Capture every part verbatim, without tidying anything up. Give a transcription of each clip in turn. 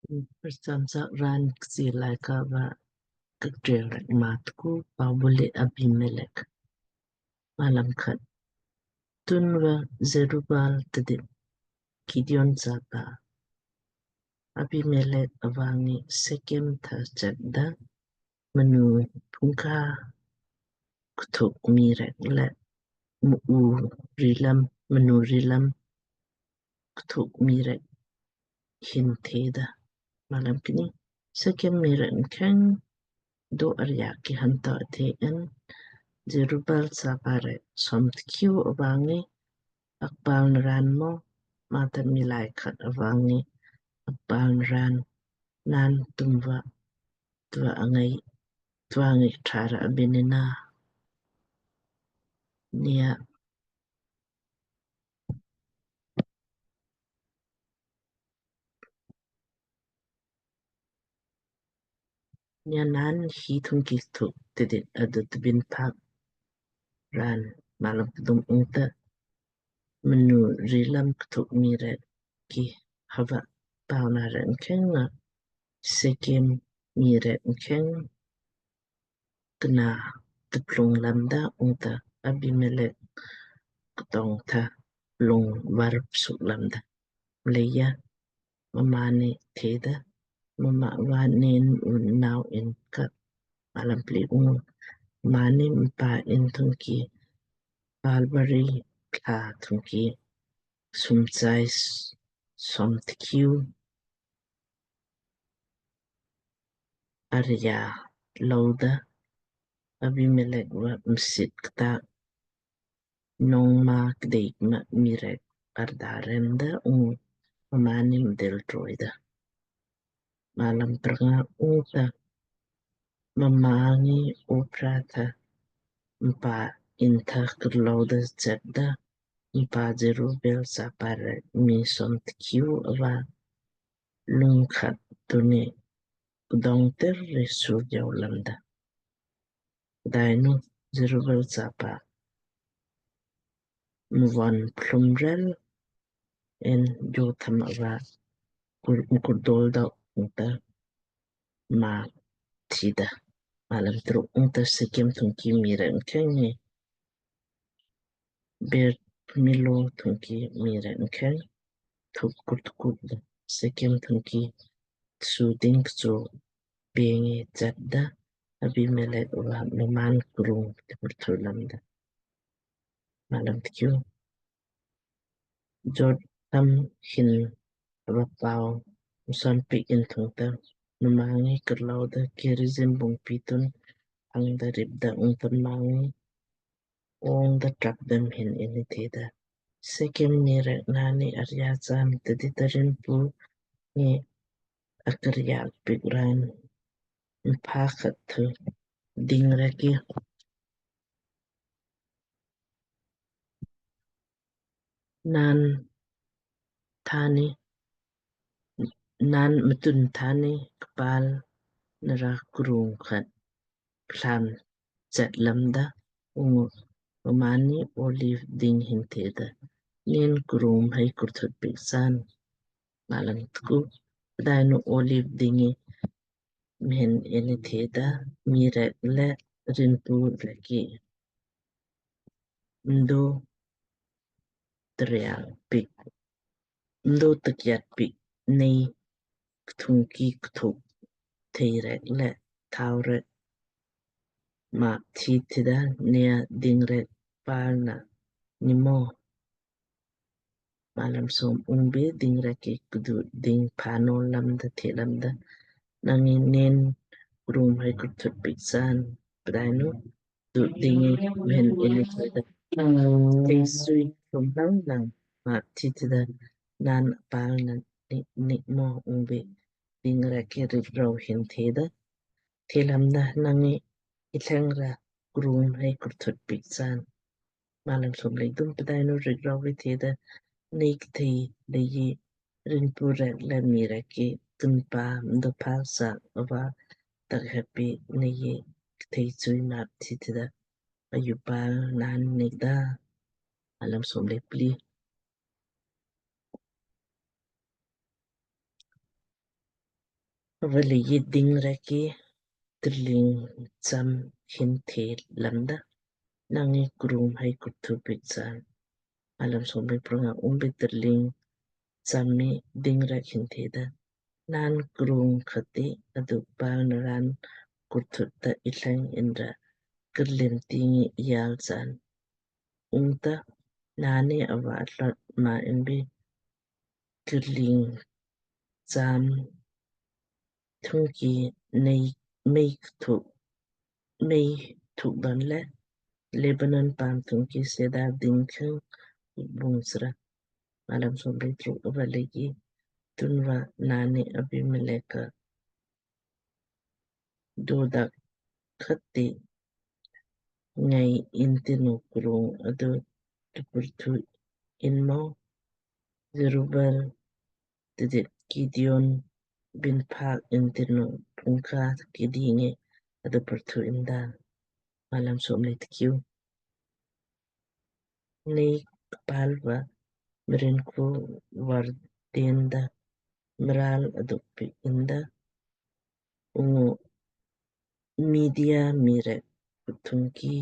Kprcham sak raan Kchiir Laaika va Kikteelrek maa tku. Pau bule Abimelek. Malam khat. Tunva Jerubal tidit Gideon chapa Abimelek ava ngi Sekem tha chetda, mnu phungka kthuk mii rek le mu rilam, mnu rilam kthuk mii rek hin theda. Malam kni. Sekem mii rek mkheng do arya ki hanta the en, Jerubal chapa rek som tkiu ava ngi akpal nraan mo, mata miilai khat ava ngi akpal nraan, naan tumva tua angai, tua ngi kthara abinina nia nia naan hi thungki thuk tidit adu tbin phak raan. Malam kdum. Ungta mnu rilam kthuk mii rek ki hava pauna rek mkheng nga Sekem mii rek mkheng kna tplung lamda, ungta Abimelek ktong tha lung varp suk lamda. Mleija mmaanni theda, mma va nen unau in kat. Malam pli. Ungu mmaanni mpa in thungki palbari kla thungki sumchai som tkiu arya louda Abimelek va msit kta nong ma kdeik ma mii rek arda remda ungu mmaanni mdil troida. Malam prnga. Ungta mma ngi Opra tha mpa in tha kurlouda chetda, mpa Jerubal chapa rek mii som tkiu ava lung khat tuni kdong ter ri sur jau lamda. Pdainu Jerubal chapa mvon plum rel en Jotham ava kur, kurdol da ungta ma thida. Malam truk. Ungta Sekem thungki mii rek mkheng ngi Beth Milo thungki mii rek mkheng thuk kurtukuk da Sekem thungki su ding kchu bengi chatda Abimelek va mmaan krung tikurthu lamda. Malam tkiu. Jotham hin ava pau mson pik in thungta mma ngi kurlouda Gerizim bung pitun angda ripda ungta mma ngi ongda trap dem hin inni theda, Sekem mii rek naanni arya chaan tidit ta Rinpu ngi akarya pik raan mpha khat thu ding rek ki naan thani, naan mtun thani kpal nara krung khat plan chat lamda ungu mmaanni olive ding hin theda, nen krung hai kurthut pik chaan. Malam tku. Pdainu olive ding ngi mhin inni theda, mii rek le Rinpu rek ki mdo triang pik, mdo takyat pik nei kthungki kthuk thei rek le thau rek ma thi thida, nia ding rek pal na nimo. Malam som. Ungbi ding rek ki kdu ding phano lamda the lamda, nang ngi nen krung hai kurthut pik chaan. Pdainu du ding ngi mhin inni theda, tei sui krum lang lang ma thi thida, naan pal na nik mo. Ungbi ding rek ki rik rou hin theda, the lamda, nang ngi ithleng ra krung hai kurthut pik chaan. Malam som le kdum. Pdainu rik rou ngi theda, nei kthei leiji Rinpu rek le mii rek ki kunpa mdo pal sa ava tak heppi nei kthei chui ma thi thida, ayu pal naan nik da. Malam som le pli. Ava leiji ding rek ki tirling cham hin the lamda, nang ngi krung hai kurthu piik chaan. Malam som le pranga. Ungbi tirling cham mi ding rek hin theda, naan krung khati adu pal naraan kurthut ta ithleng inra kirlim tingi iyal chaan. Ungta naanni ava atlot ma inbi kirling cham thungki nei mei thuk mei thuk donle Lebanon paam thungki sedar ding kheng bung sra. Malam som le truk. Ava leiji tunva naanni Abimelek ka dodak khati ngai intinu krung adu tupurthu inmo, Jerubal tidit Gideon bin phak intinu pungka kidingi adu purthu inda. Malam som le tkiu. Nei kpal va mrin ku var denda mral aduk piik inda, ungu Midia mii rek kuthungki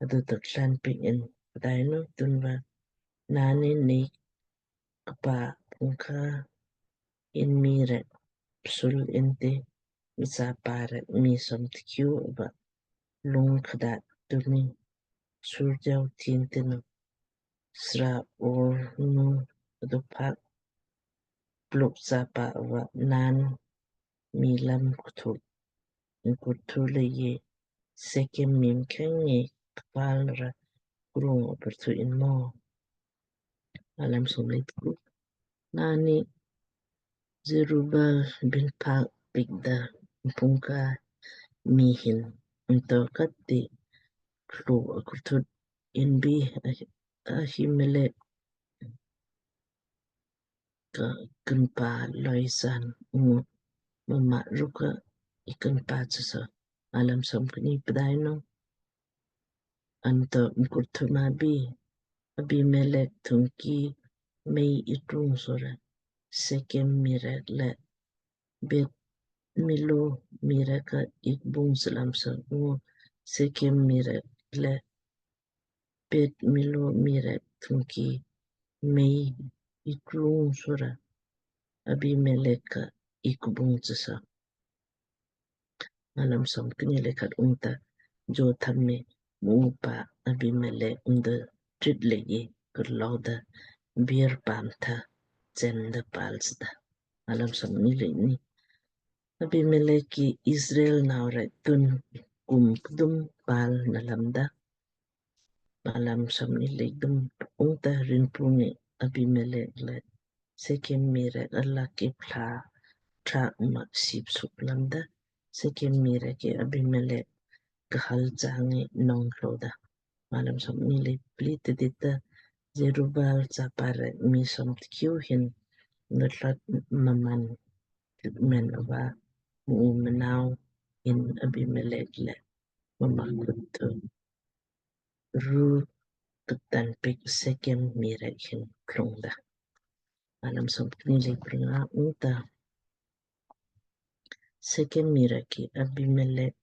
adu taklan piik in. Pdainu tunva naanni nei kpa pungka in mii rek psul inti mchapa rek mii som tkiu va lung kdat tuni surjau tin tinu sra or nu adu phak pluk chapa va naan mii lam kuthu kurthu leiji Sekem mii mkheng ngi kpal ra krung apurthu inmo. Malam som le tku. Naanni Jerubal bin phak piik da pungka mii hin unto kati klu akurthut inbi Ahi- Ahimelek ka kunpa loi chaan ungu mma rukka ikunpa chasa. Malam som kni. Pdainu anto mkurthuma bi Abimelek thungki mei itrung sora Sekem mii rek le Bet Milo mii rek ka ikbung slam sa ungu Sekem mii rek le Bet Milo mii rek thungki mei itrung sora Abimelek ka ikbung chasa. Malam som kni le khat. Ungta Jotham mi mupa Abimelek unda trit leiji kurlou da Beer paam tha chen da pal sda. Malam som kni le kni. Abimelek ki Israel nau rek tun kum kdum pal na lamda. Malam som kni le kdum. Ungta Rinpu ngi Abimelek le Sekem mii rek alak ki pla trak ma sip suk lamda. Sekem mii rek ki Abimelek ka hal changi nong kloda. Malam som kni le pli. Tidit ta Jerubal chapa rek mii som tkiu hin nutlat mmaan men ava mu mnau in Abimelek le mma kuthu ru ktan piik Sekem mii rek hin klung da. Malam som kni le prnga. Ungta Sekem mii rek ki Abimelek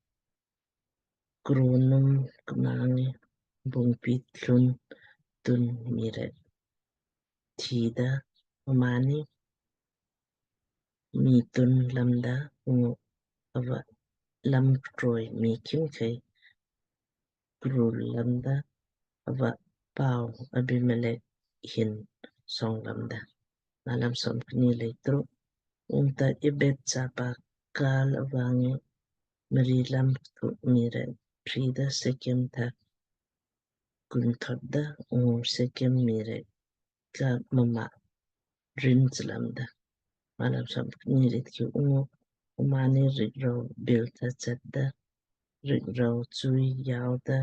krunum kmangi bungpi tlun tun mii rek thida mmaanni mii tun lamda ungu ava lam ktroi mii khimkhei krul lamda ava pau Abimelek hin song lamda. Malam som kni le truk. Ungta Ebed chapa Gaal ava ngi mri lam ktu mii rek prida Sekem tha kun thotda ungu Sekem mii rek ka mma rin chlamda. Malam som kni le tkiu. Ungu mmaanni rikrou bil tha chatda rikrou chui yauda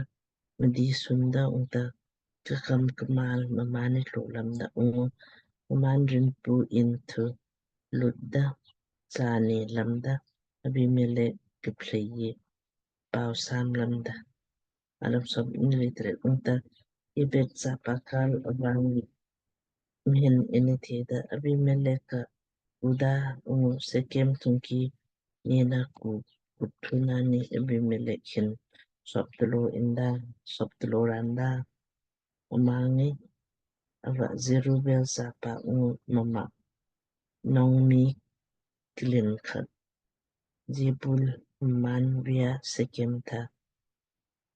mdi sunda ungta kakam kmal mmaanni tlo lamda ungu mmaan Rinpu inn thu lutda sani lamda Abimelek ki plei ye pau sam lamda. Malam som kni le tret. Ungta Ebed chapa Gaal ava ngi mhin inni theda, Abimelek ka uda ungu Sekem thungki nena ku kuthu nani Abimelek hin sop tlo inda, sop tlo randa. Mma ngi ava Jerubbaal chapa ungu mma nong mii klin khat Zebul mmaan via Sekem tha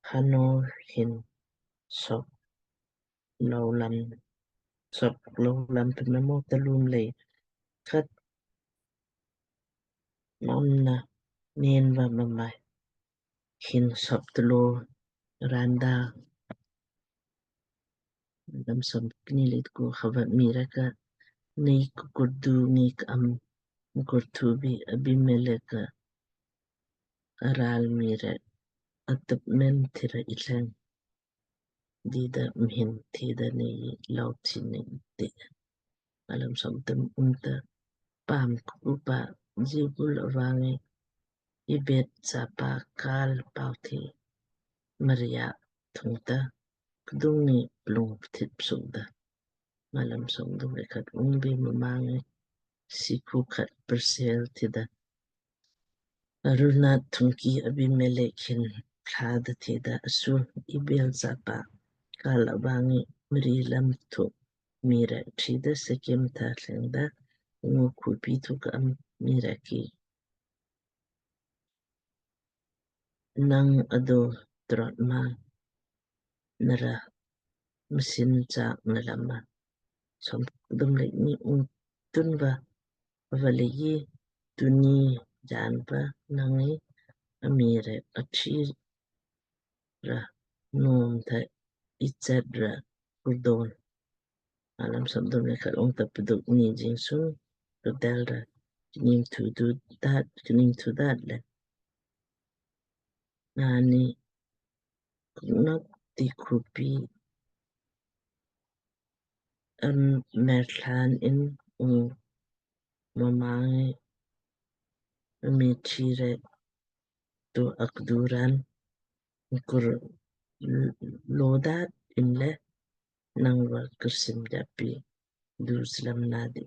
Hamor hin sop lou lam, sop lou lam pememo talum lei khat mamna nen va mma hin sop tlo randa. Lam som kni lei tku. Hava mii rek ka nei kukurdu ngi ka'am kurthu bi Abimelek ka aral mii rek atap men thira itlang dida mhin theda nei lou thin nei te. Alam som tem. Ungta paam kupa Zebul ava ngi Ebed chapa Gaal pau the mria thungta kdung ngi plung pthit psukda. Malam som dum lei khat. Ungbi mma ngi sikhu khat persel thida Aruna thungki Abimelek hin pthla da theda, asu Ebed chapa Gaal ava ngi mri lam thu mii rek thida Sekem tha thlengda ungu khupi thu ka'am mii rek ki nang ado trot ma nara msin chaak na lam ma. Som dum lei ni. Ung tunva ava leiji tuni janva nang ngi amii rek achi ra nom tha ichat ra kurdon. Alam som dum lei khat. Ungta pduk ni jingsung kdel ra knim thu du dat, knim thu dat le nani kuknak ti khupi am mertlan in ung mma ngi mii thi rek tu akduran kur lodat inle nang va kursim japi du slam nadi.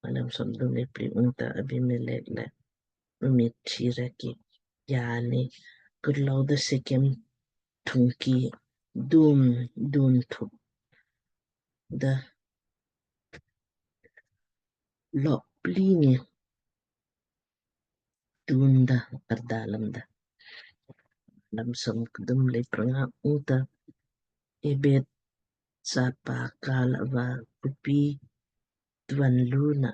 Malam som dum lei pli. Ungta Abimelek le mii thi rek ki yani kurlou da Sekem thungki dum dum thup da lok pli ngi tunda arda lamda. Lam som kdum lei pranga. Ungta Ebed chapa Gaal ava khupi tvan luna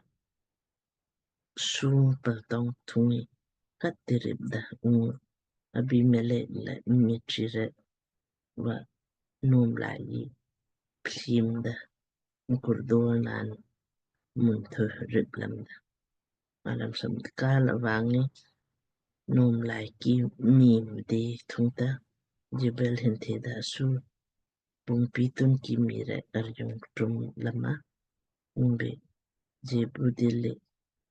sung paltong thungi kat tirip da ungu Abimelek le mii thi rek va nom lai plim da mkurdo nan mun thu rip lamda. Malam som. Gaal ava ngi nom lai ki mii mde thungta Zebul hin theda, asu bungpi tun ki mii rek arjung trum lam ma. Ungbe Zebul dilli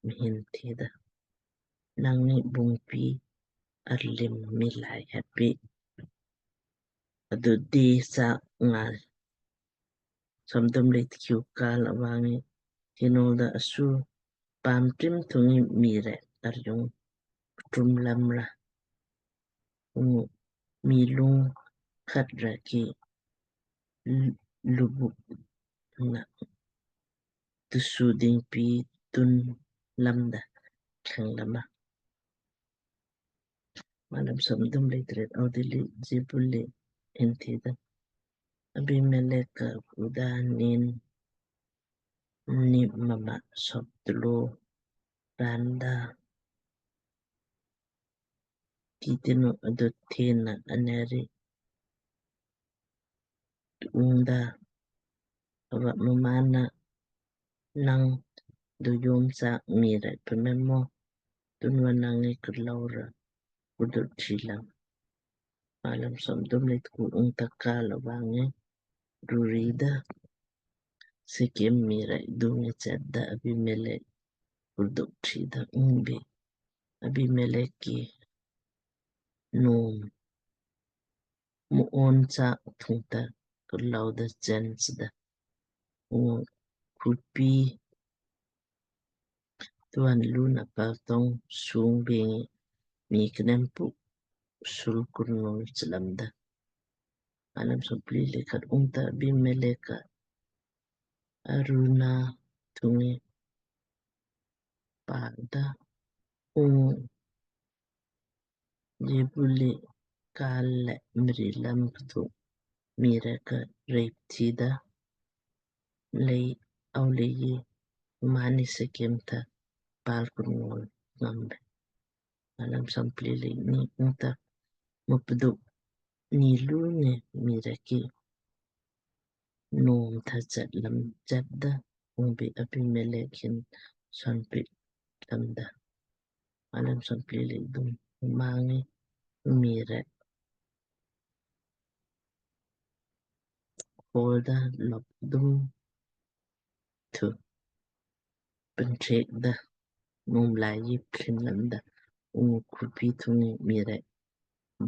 mhin theda, nang ngi bungpi arlim mii lai heppi adu de sa ngal. Som dum lei tkiu. Gaal ava ngi hin nolda, asu paam trim thungi mii rek arjung trum lam ra ungu mii lung khat ra ki lubuk na tusu ding pi tun lamda kheng lam ma. Malam som dum lei tret. Audilli Zebul le hin theda, Abimelek ka uda nin ni mma sop tlo randa. Titinu adut thena aneri ungda ava mmaan na nang duyom sa mii rek pememo tunva nang ngi kurlou ra kurdut thi lam. Malam som dum lei tku. Ungta Gaal ava ngi rurida Sekem mii rek dung ngi chetda Abimelek kurdut thida. Ungbe Abimelek ki nom mu on sa thungta kurlou da chen sida ungu khupi tuan luna paltong sung bengi mii knem pu sul kurnol chlamda. Malam sompli le khat. Ungta Abimelek ka Aruma thungi palda, ungu Jebul kal le mri lam ktu mii rek ka rep thida, lei au leiji mmaanni Sekem tha pal kurnol ngambe. Malam sompli le kni. Ungta mupduk ni lu ngi mii rek ki nom tha chat lam chatda, ungbi Abimelek hin son pik lamda. Malam sompli le kthum. Mma ngi mii rek holda lop dum thu pintrekda, nom lai ji plin lamda, ungu khupi thungi mii rek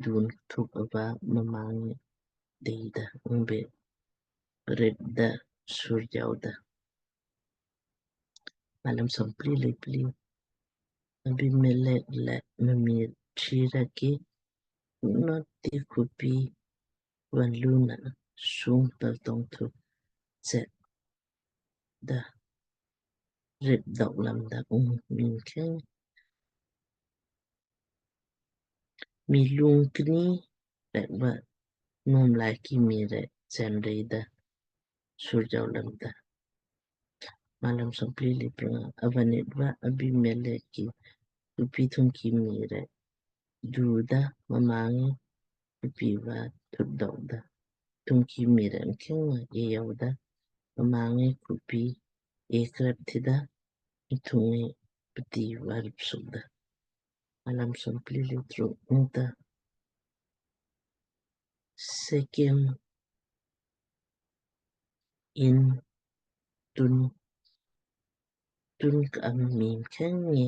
dun thuk ava mma ngi deida, ungbe ripda sur jauda. Malam sompli le pli. Abimelek le mma mii tri rek ki noti khupi van luna sung paltong thu chetda rip dok lamda, ungu mii mkheng mii lung kni rek va nom lai ki mii rek chen reida sur jau lamda. Malam sompli le pranga. Ava nit va Abimelek ki khupi thungki mii rek duda, mma ngi khupi va thut dokda. Thungki mii rek mkheng e jauda, mma ngi khupi e krep thida, thungi pti va rip sukda. Malam sompli le truk. Ungta Sekem in tun tun ka am mii mkheng ngi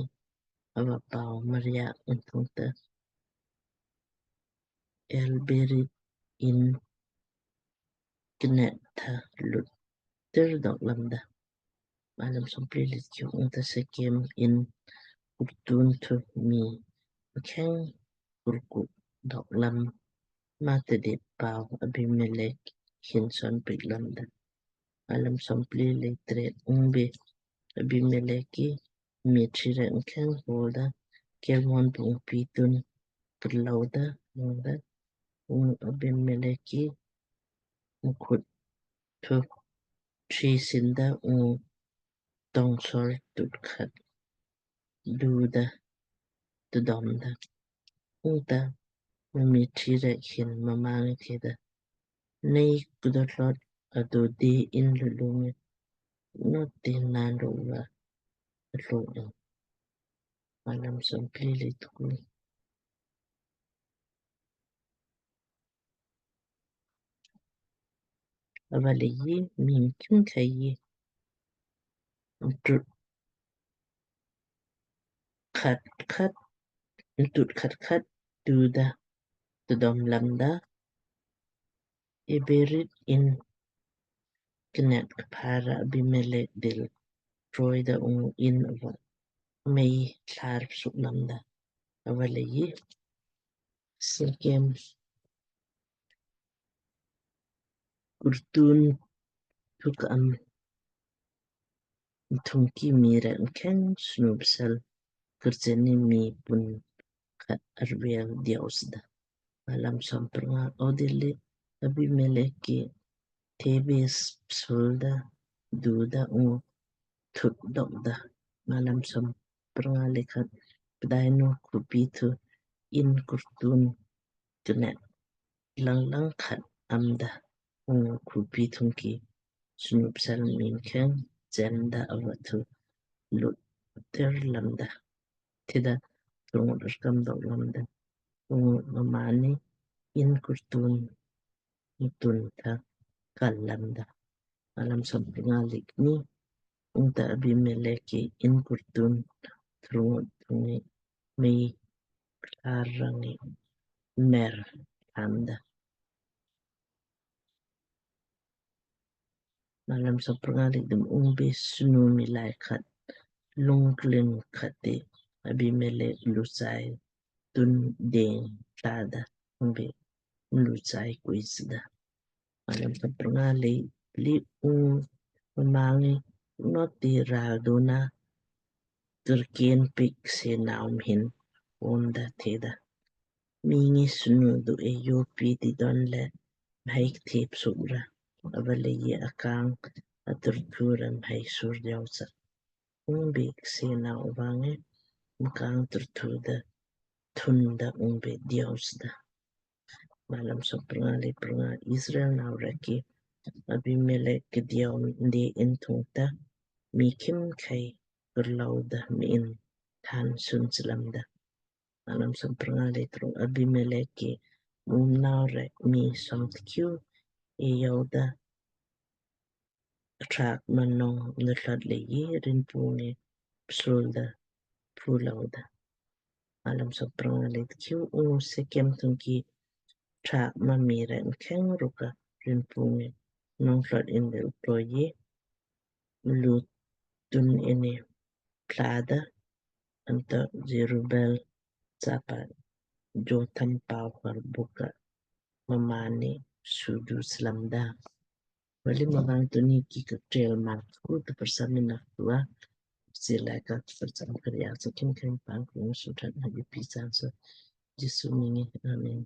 ava pau mriya untung ta Elberith in knet tha lut tir dok lamda. Malam sompli le truk. Ungta Sekem in kurtun thu mii mkheng kurkuk dok lam mata di pau Abimelek hin son pik lamda. Malam sompli le tret. Ungbe Abimelek ki mii tri rek mkheng holda Kelmon bung pi tun kurlauda lamda, ungu Abimelek ki mkhut thu tri sinda, ungu tong sor tut khat duda tudomda. Ungta mma mii tri rek hin mma ngi theda, nei kdo tlot adu di in lulu ngi noti naan ro va atlo in. Malam sompli le tuku. Ava leiji mii mkheng khai ntut khat khat ntut khat khat duda tudom lamda. Elberith in knet kpha ra Abimelek dil troida, ungu in ava mei tlar suk lamda. Ava leiji Sekem kurtun thu ka am thungki mii rek mkheng snu psel kurcheni mii pun khat arvel diausda. Malam sompranga. Audilli Abimelek ki Thebes psulda duda ungu thut dokda. Malam sompranga le khat. Pdainu khupi thu in kurtun knet langlang khat amda, ungu khupi thungki snu psel mii mkheng chenda ava thu lut ter lamda. Thida thungut rkam dok lamda, ungu mmaanni in kurtun mtun tha kal lamda. Malam sompranga le kni. Ungta Abimelek ki in kurtun thungut thungi mei klar rangi mer lamda. Malam sompranga le kthum. Ungbe snu miilai khat lungklin khati Abimelek luchai tun deng tlada ungbe luchai kuisda. Malam sompranga lei pli. Ung mma ngi noti raduna turken piik se naum hin onda theda, "Mii ngi snu du e yopi di don le mhai kthep sukra, ava leiyi akang aturthu ra mhai sur diau sa." Ungbe kse nau ava ngi mkang turthu da thun da ungbe diau sda. Malam sompranga lei pranga. Israel nau rek ki Abimelek ki diau de in thungta mii khimkhei kurlau da mii in than sun slamda. Malam sompranga lei truk. Abimelek ki mnau rek mii somtkiu e yauda trak manong nutlat leiyi Rinpu ngi psulda pulauda. Malam sompranga lei tkiu. Ungu Sekem thungki trak ma mii rek mkheng rukka Rinpu ngi nong tlot in dil ployi mlu tun ini plada anto Jerubel chapa Jotham pau har buka mmaanni sudu slamda. Vali mavang tuni ki kaktel mak ku ta prasam ina kua sila ka prasam karya so khimkhei pang ku suthat na pisan so Jisu miing ngi. Amen.